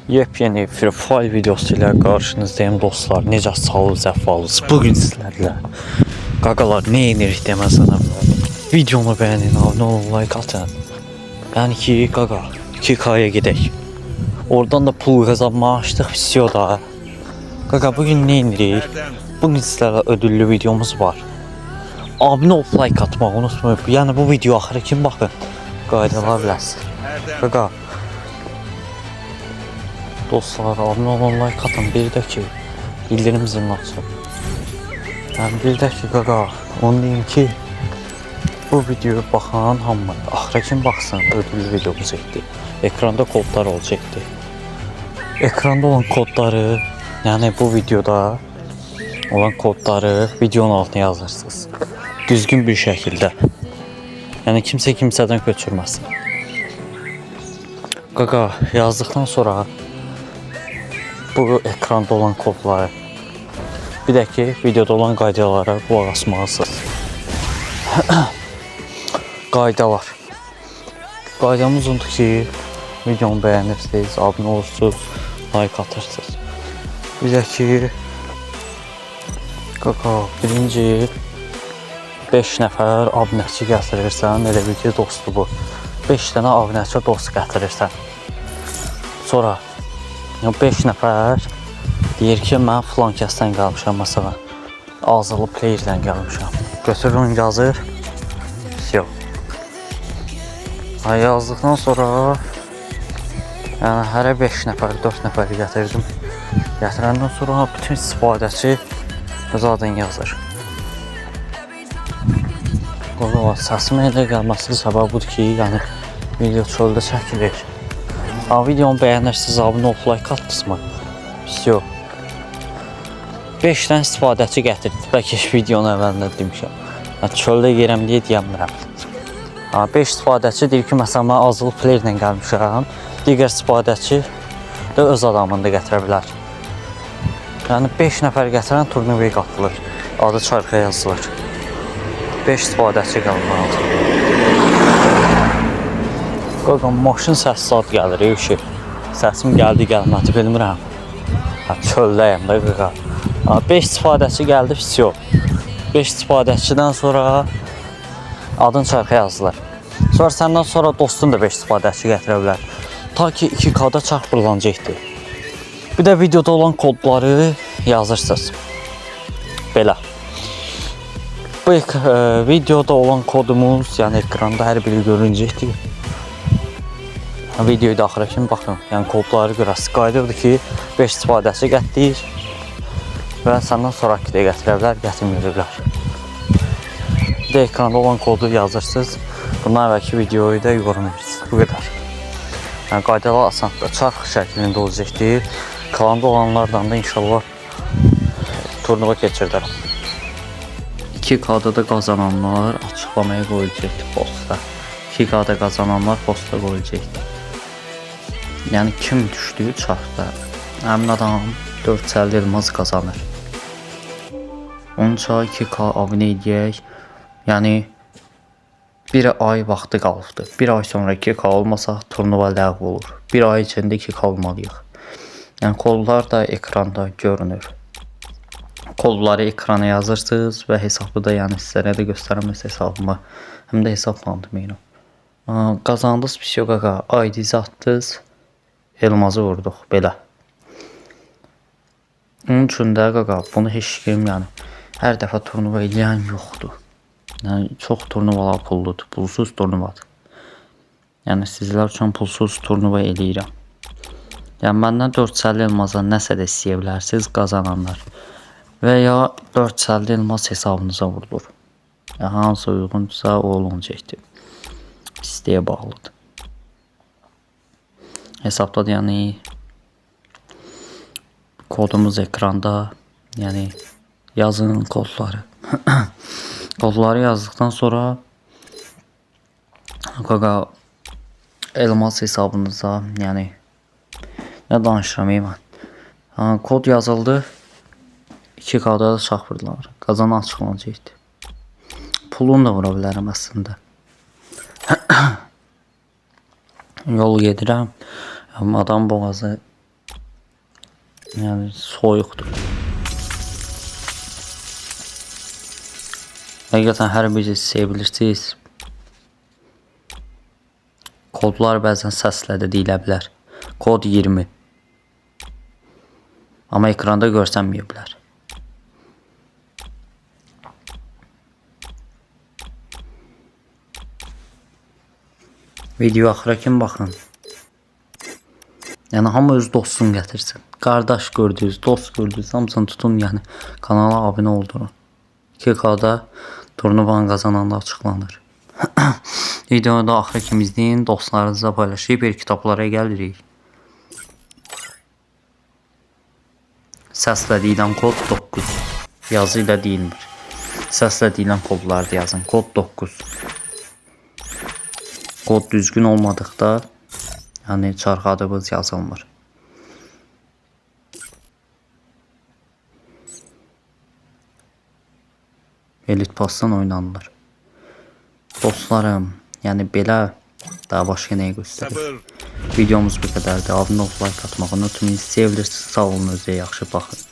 Yepyeni Free Fire videosu ilə qarşınızdayım dostlar. Necə sağlıq zəfalınız. Bugün sizlərlə qaqalar nə edirik deməsənə. Videonu bəyənin, abunə olun, like atın. Yəni ki, qaqa 2K-ya gedək. Oradan da pul qazanmağa açdıq vsyo da. Qaqa bugün nə edirik? Bugün sizlərlə ödüllü videomuz var. Abunə olub like atmağı unutmayın. Yəni bu video axıra kim baxın? Qaydalar bilərsiniz. Qaqa. Dostlar, abunə olun, like atın. Bir də ki, bildirim zilini açın. Yəni bir də ki, qaqa, onu deyim ki, bu videoya baxan hamı axıra kim baxsın, ödüllü videomuz etdi. Ekranda kodlar olacaqdı. Ekranda olan kodları, yəni bu videoda olan kodları videonun altına yazırsınız. Düzgün bir şəkildə. Yəni kimsə kimsədən köçürməsin. Qaqa, yazdıqdan sonra bu ekranda olan kodları, bir də ki, videoda olan qaydalara qulaq asmalısınız. Qaydalar. Qaydamız odur ki, videomu bəyənirsiniz, abunə olursunuz, like atırsınız. Bir də ki, qaqa, birinci 5 nəfər abunəçi gətirirsən, elə bil ki, dostu bu. 5 dənə abunəçi dost gətirirsən. Sonra 5 nəfər deyir ki, mən filan kəsdən gəlmişəm, məsələn. Azılı playerdən gəlmişəm. Götürür onu yazır. Yox. Ha, yazdıqdan sonra yəni hərə 5 nəfər, 4 nəfər gətirdim. Gətirəndən sonra bütün istifadəçi öz adını yazır. Qoqa, səsimin elə gəlməsinin səbəbi budur ki, yəni video çöldə çəkilir. Ha, videomu bəyənirsiniz, abunə olub like atdınızmı? Vsyo. 5 dənə istifadəçi gətirdi. Bəlkə videonun əvvəlində demişəm. Ha, çöldə yerəm deyə deyəmirəm. Ha, 5 istifadəçi deyir ki, məsələn mən azılı playerlə gəlmişəm. Digər istifadəçi də öz adamını da gətirə bilər. Yəni 5 nəfər gətirən turnivaya qatılır. Adı çarxa yazılır. 5 istifadəçi qalmalıdır. Qaqa, maşın səsi zad gəlir, işi. Səsim gəldi, gəlmədi bilmirəm. Ha, çöldəyəm də qaqa. Ha, 5 istifadəçi gəldi, vsyo. 5 istifadəçidən sonra adın çarxa yazılır. Sonra səndən sonra dostun da 5 istifadəçi gətirə bilər. Ta ki 2K-da çarx fırlanacaqdır. Bir də videoda olan kodları yazırsınız. Belə. Bu videoda olan kodumuz, yəni ekranda hər biri görünəcəkdir. Videoyu da axıra kimi baxın. Yəni kodları görəsiniz. Qayda budur ki, 5 istifadəçi gətirir və səndən sonrakı də gətirə bilər, gətirməyə bilər. Bir də ekranda olan kodu yazırsınız. Bundan əvvəlki videoyu da yorum edirsiniz. Bu qədər. Yəni qaydalar asandır. Çarx şəklində olacaqdır. Klanda olanlardan da inşallah turnuva keçirdərəm. 2K-da da qazananlar açıqlamaya qoyulacaqdır postda. 2K-da qazananlar posta qoyulacaqdır. Yəni kim düşdüyü çarxda, həmin adam 450 elmas qazanır. Onun üçün 2K abunə eləyək. Yəni bir ay vaxtı qalıbdır. Bir ay sonra 2K olmasaq turnuva ləğv olur. Bir ay içində 2K olmalıyıq. Yəni kodlar da ekranda görünür. Kodları ekrana yazırsınız və hesabı da yəni sizlərə də göstərəm hesabımı. Həm də hesabla deməyin. Qazandınız, vsyo qaqa, ID-nizi atdınız. Elmazı vurduq belə. Onun üçün də qaqa bunu heç kim yəni hər dəfə turnuva eləyən yoxdur. Yəni çox turnuvalar pulludur, pulsuz turnuvadır. Yəni sizlər üçün pulsuz turnuva eləyirəm. Yəni məndən 450 elmaza nəsə də istəyə bilərsiniz qazananlar. Və ya 450 elmas hesabınıza vurulur. Yəni hansı uyğundursa o olacaqdır. İstəyə bağlıdır. Hesabda da yəni kodumuz ekranda, yəni yazın kodları. Kodları yazdıqdan sonra qaqa elmas hesabınıza, yəni nə danışıram ey mən. Ha, kod yazıldı. 2K-da da çarx vurdular. Qazanan açıqlanacaqdır. Pulunu da vura bilərəm əslində. Yol gedirəm. Adam boğazı Yəni soyuqdur. Həqiqətən hər biriniz seyə bilirsiniz. Kodlar bəzən səslə də deyilə bilər. Kod 20. Amma ekranda görsənməyə bilər. Video axıra kim baxın. Yəni hamı öz dostunu gətirsin. Qardaş gördünüz, dost gördünüz, hamısını tutun, yəni kanala abunə oldurun. 2K-da turnuvanı qazananda açıqlanır. Videonu da axıra kimi izləyin, dostlarınızla paylaşıb bir kitablara gəlirik. Səslə deyilən kod 9. Yazı ilə deyilmir. Səslə deyilən kodları da yazın. Kod 9. Kod düzgün olmadıqda, yəni çarx adımız yazılmır. Elit pasdan oynanılır. Dostlarım, yəni belə daha başqa nəyi göstərir? Videomuz bu qədərdir. Abunə olub like atmağı unutmayın. Sevilirsiniz. Sağ olun, özünüzə yaxşı baxın.